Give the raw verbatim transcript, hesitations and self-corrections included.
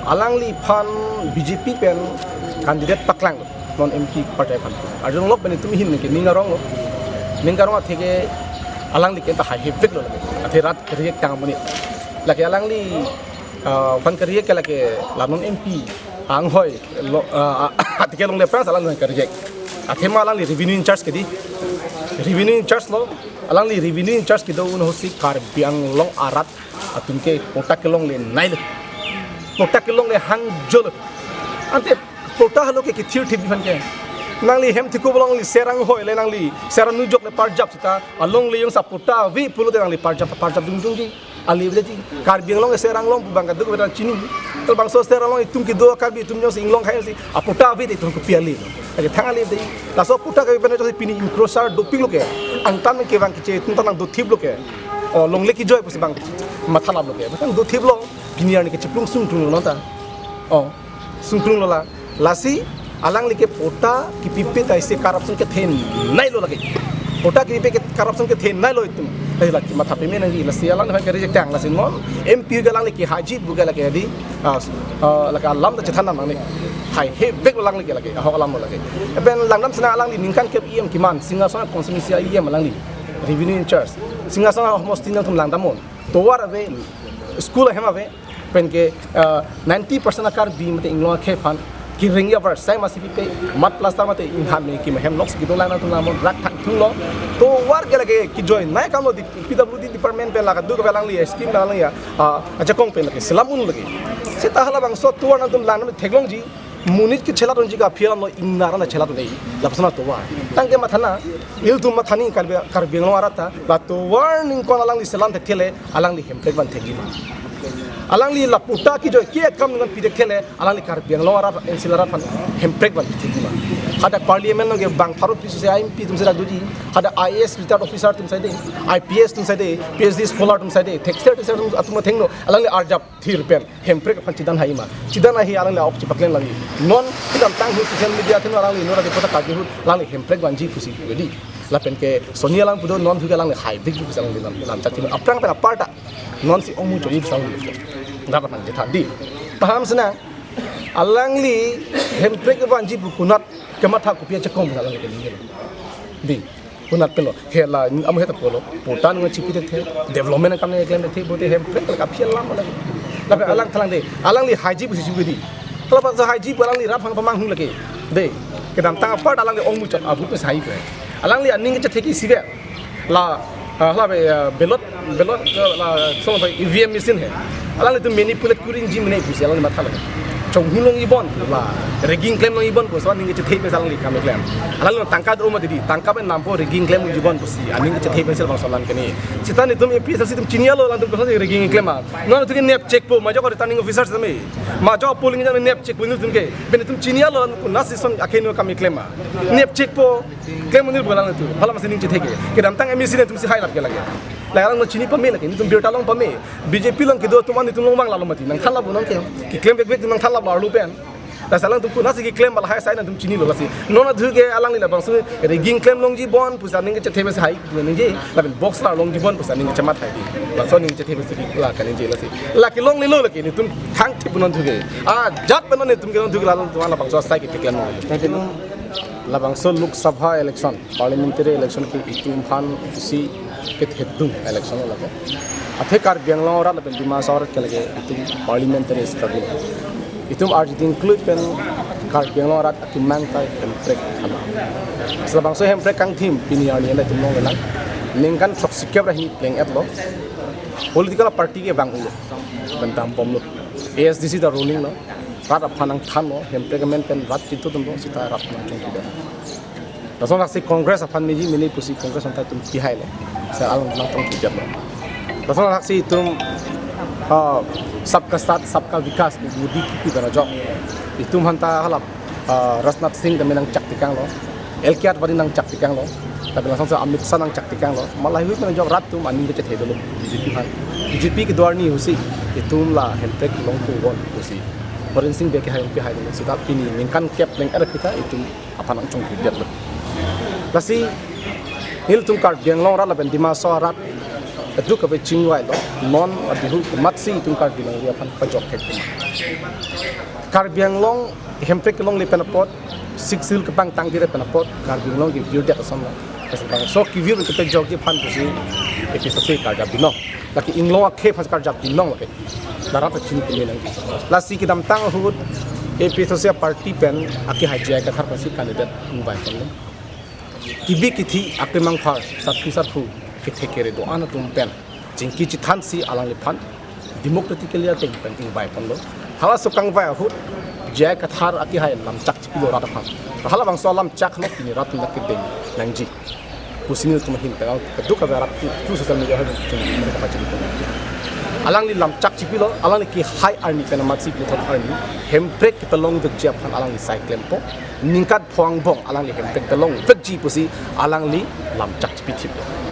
Alangliphan B J P pen candidate paklang non M P party aphan. Arjulong pen itum ahin ke ning aronglo. Ning arong atheke alangli ke ta hai hepvek lo lake. Athe rat reject tang muni. Lake alangli, ah, phan ke reject ke lake la non M P anghoi lo, ah, atheke longle pras alangli ke reject. Athema alangli revenue in charge ke di. Revenue in charge lo, alangli revenue in charge kedo un ahutsi Karbi Anglong arat atum ke patta kelonglenailo. Patta kelongle hangjolo. Ante patta halo ke kithir thip aphan ke. Nangli hem thikop along nangli ser anghoi le nangli ser anujok le parjap sita alongle jongsi patta ave pulote nangli parjap parjap dungjong ji. Ali beli ji. Karbi Anglong ser Anglong pu abang kadokave ta chini. Labangso ser Anglong itum kedo Karbi atum jongsi inglong khai si apatta ave te itum kopi ale. Lake thang ale dei. Laso patta kave pen jongsi pini encroacher dopik lo ke. Angtan ke abang keche itum ta nangdothip lo ke. O longle kejoi pusi abang matha lap lo ke. Abang dothip lo. Pini arni ke chiplung sungkrung lo ta. O sungkrung lo la. Lasi alangli ke patta kepipe ta isi corruption kethenei lo lake. Patta kepipe ke corruption kethenei lo itum. Lasi lake matha peme nangji, lasi alangli ke reject tang, lasi non M P ke alangli ke haji buka lake di. Ah, ah, lake alam ta chethan nang ni. Hai hepvek alangli ke lake, ahok alam lo lake. Pen langdam sena alangli ningkan kep E M keman, Singhason constituency E M alangli. Revenue in charge. Singhason homosti nangtum langdam non. Tovar ave, school ahem ave, pen ke, ah, ninety percent a Karbi mate inglong akhei aphan kereng avar sai masi pipe, mat plaster mate inghan me kim ahem nok si kedong lang nangtum lang non rak thang thung lo. Tovar ke lake kejoinei akam lo di P W D department pen lake duk pen alangli scheme pen alangli, ah, ajakong pen lake selam un lake. Seta halabangso tovar nangtum lang nang theklongji. Monit ke chelat unji ke aphi alam lo, ingnar an chelat un-e. Lapuson atovar. Tangte matha nang, ilitum matha nang Karbi, Karbi Anglong arat ta, la tovar ningkan alangli selam thekthe le, alangli Hemprek abang thekji ma. Alangli la patta kejoi ke akam ningkan pi thekthe le, alangli Karbi Anglong arat, N C L arat aphan Hemprek abang thekji ma. Hadak parliament along ke bang pharo piso si M P atum si dak doji, hadak I A S retired officer atum sai de, I P S atum sai de, P H D scholar atum sai de, textile teacher atum, atum thengno, alangli arjap thir pen Hemprek aphan chidan hai ma. Chidan hai alangli ok chipaklem lagi. Non kedamtang ahut social media athengno alangli non adi kota kaji ahut alangli Hemprek vangji pusi pu di. Lapen ke soni alam pu do non thuke alangli hai dik pusi alangli lam, lam chak chiman. Aphrang pen apar ta non si ongmu choi pusi alangli. Dak aphan chethan di. Paham sena alangli Hemprek vangji pu konat kematha kopi achekong alangli ke ningje. Di. Konat pen lo, he la, amu he ta pulo, patta nang chipi thekthe, development akam nang klem thekthe, bote Hemprek ke aphi alam lake. Lapen alang thalang de, alangli haji pusi chipi di. Halabangso haji pu alangli rat aphan pamanghung lake. De, kedamtang apar alangli ongmu chot abu pe sai pe. Alangli aning kechethe ke isive. La, ah, la be, ah, ballot, ballot, ah, la, song bai E V M machine he. Alanglitum manipulate kuri unji mene pusi alangli matha lake. Chonghulong ibon, la, rigging klem long ibon pusi aning kechethe pensi alangli kam klem. Alangli tangka dro ma di, tangka pen nampo rigging klem unji bon pusi aning kechethe pensi labangso alam keni. Seta netum A P H L C atum chini-alo alangtum koson rigging klem ma. Non atum ke nep chekpo, majok returning officer sitame. Majok polling jam nep chekpo netum ke. Pen netum chini-alo alangtum konat si son akhei no kam klem ma. Nep chekpo, klem unji pu alangtum. Hala masi ning chethe ke. Kedamtang M A C netum si hai lap ke lake. La alangtum chini pame lake, netum birta long pame. B J P along kedo atum an netum long vang lalo mati. Nangthan lap non ke. Keklem vekvek nangthan lap arlo pen. Lasi alangtum konat si keklem bal hai sai nangtum chinilo lasi. Non athu ke alangli labangso rigging klem longji bon pusi aning kechethe pensi hai ningje. Lapen box la longji bon pusi aning chemat hai di. Laso aning chethe pensi la kaningje lasi. La kelonglelo lake netum thang thip non thuke. Ajat pen non netum ke non thuke la alangtum labangso sai keklem. Labangso Lok Sabha election, parliamentary election ke itum aphan isi kethedung election lo lake. Athe Karbi Anglong arat lapen Dima Hasao arat ke lake itum parliamentary struggle. Itum arjiding klui pen Karbi Anglong arat akemang ta Hemprek hama. Selabangso Hemprek kangthim pini arni anda itum longlelang. Ningkan throksikep ra hini pleng-et lo. Political party ke bang ulo. Bentang bom lo. A S D C ta ruling lo. Rat aphan nangthanlo, Hemprek amen pen rat chinthudun lo, seta rat nangchongkidun. Lason haksi Congress aphan meji mene pusi Congress aphan ta itum pihailo. Seta along nangchongkidunlo. Lason haksi itum, ah, Sabka Saath, Sabka Vikas, Modi kipi pen ajok. Itum aphan ta halap, ah, Rajnath Singh ta me nangchak tekanglo. L K Advani nangchak tekanglo. Lapen lason sa Amit Shah nangchak tekanglo. Malai hui pen ajok rat atum aning kechethe dolo B J P aphan. B J P kedo arni ahutsi itum la Hemprek longpo bon pusi Horen Sing Bey ke hai pihai dolo. Seta pini ningkan kep pleng-et ra kita itum aphan nangchongkidunlo. Lasi nelitum Karbi Anglong arat lapen Dima Hasao arat keduk kave chingvailo. Non abihu komatsi itum Karbi Anglong aphan pajok thek. Karbi Anglong Hemprek kelongle pen apot, Sixth Schedule kepangtangdet pen apot, Karbi Anglong kevir det ason lo. Bangso kevir kepejokji aphan pusi A P H L C karjap binong. Lake inglong akhei aphan karjap binong lake. Larat achin kumin nangji. Lasi kedamtang ahut A P H L C party pen akehai J I Kathar pensi candidate ingvai ponlo. Kibi kithi akemang phar, sarpi sarpo, kethe kere do-an atum pen chingki chethansi alangliphan democratically ateng pen ingvai ponlo. Halaso kangvai ahut J I Kathar akehai lamchak chipilo rat aphan. Halabangso lamchak lo pini rat atum kedeng nangji pusi nelitum ahin tang kadokave arat through social media ahut chingki kapachini. Alangli lamchak chipilo, alangli kehai arni pen amatsi puthot arni Hemprek kepalongvekji aphan alangli sai klempo, ningkan pho angbong alangli Hemprek palongvekji pusi alangli lamchak chipithiplo.